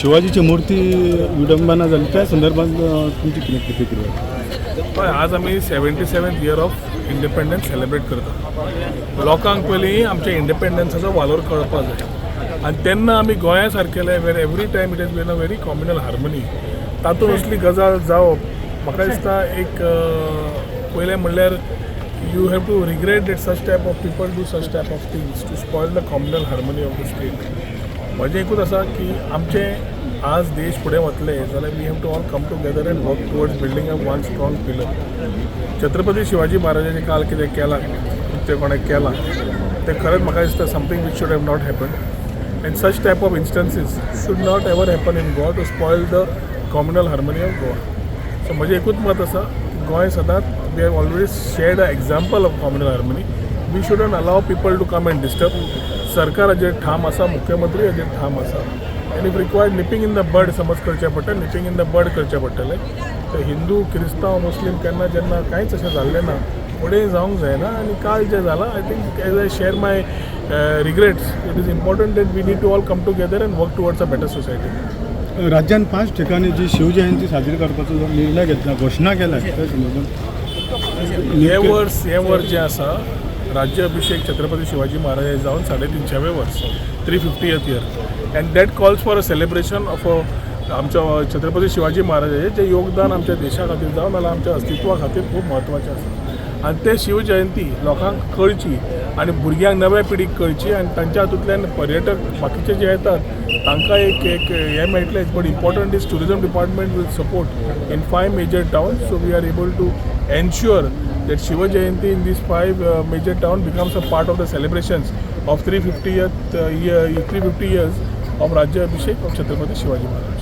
शिवाजीची मूर्ती विडंबना जाली त्या संदर्भात तुमची कितें प्रतिक्रिया? हय, आज आमी 77th year of independence celebrate करता. लोकांक पयलीं आमच्या इंडिपेंडन्साचो वालोर कळपाक जाय आनी तेन्ना आमी गोंया सारकेले, where every time it has been a very communal harmony, तातूंत असली गजाल जावप म्हाका दिसता एक पयलें म्हणल्यार you have to regret that such type of people do such type of things to spoil the communal harmony of the state. म्हजें एकूच आसा की आमचें आज देश फुडें वतले जाल्यार we have to all come together and work towards building a one strong pillar. Chhatrapati Shivaji महाराजांनी काल कितें केलां तें कोणें केलां तें खरेंच म्हाका दिसता something which should have not happen, and such type of instances should not ever happen in Goa to spoil the communal harmony of Goa. So म्हजें एकूच मत आसा की गोंय सदांच, we have always shared a example of communal harmony. We shouldn't allow people to come and disturb. सरकार हाजेर ठाम आसा, मुख्यमंत्री हाजेर ठाम आसा, आनी if required, nipping in the bud समज करचें पडटा, निपींग इन the बड करचें पडटलें. तर हिंदू, क्रिस्तांव, मुस्लीम केन्ना जेन्ना कांयच अशें जाल्लें ना, फुडें जावंक जायना. आनी काल जें जालां, I think, as I share my regrets, it is important that we need to all come together and work towards a better society. राज्यात पाच ठिकाणी जी शिवजयंती साजरी करपाचो जो निर्णय घेतला, घोशणा केला, त्या संदर्भात? हे वर्स जें आसा, राज्य अभिषेक छत्रपती शिवाजी महाराज जावन 350वें वर्स, 350th year, and that calls for a celebration of a आमच्या छत्रपती शिवाजी महाराजाचें जें योगदान आमच्या देशा खातीर जावं नाल्यार आमच्या अस्तित्वा खातीर खूब म्हत्वाचें आसा. आनी ते शिवजयंती लोकांक कळची आनी भुरग्यांक, नव्या पिढीक कळची आनी तांच्या हातूंतल्यान पर्यटक बाकीचे जे येतात तांकां एक एक हें मेळटलें. But important is tourism department will support in five major towns, so we are able to ensure that Shiva Jayanti in these five major town becomes a part of the celebrations of 350th year, 350 years of Rajya Abhishek of Chhatrapati Shivaji Maharaj.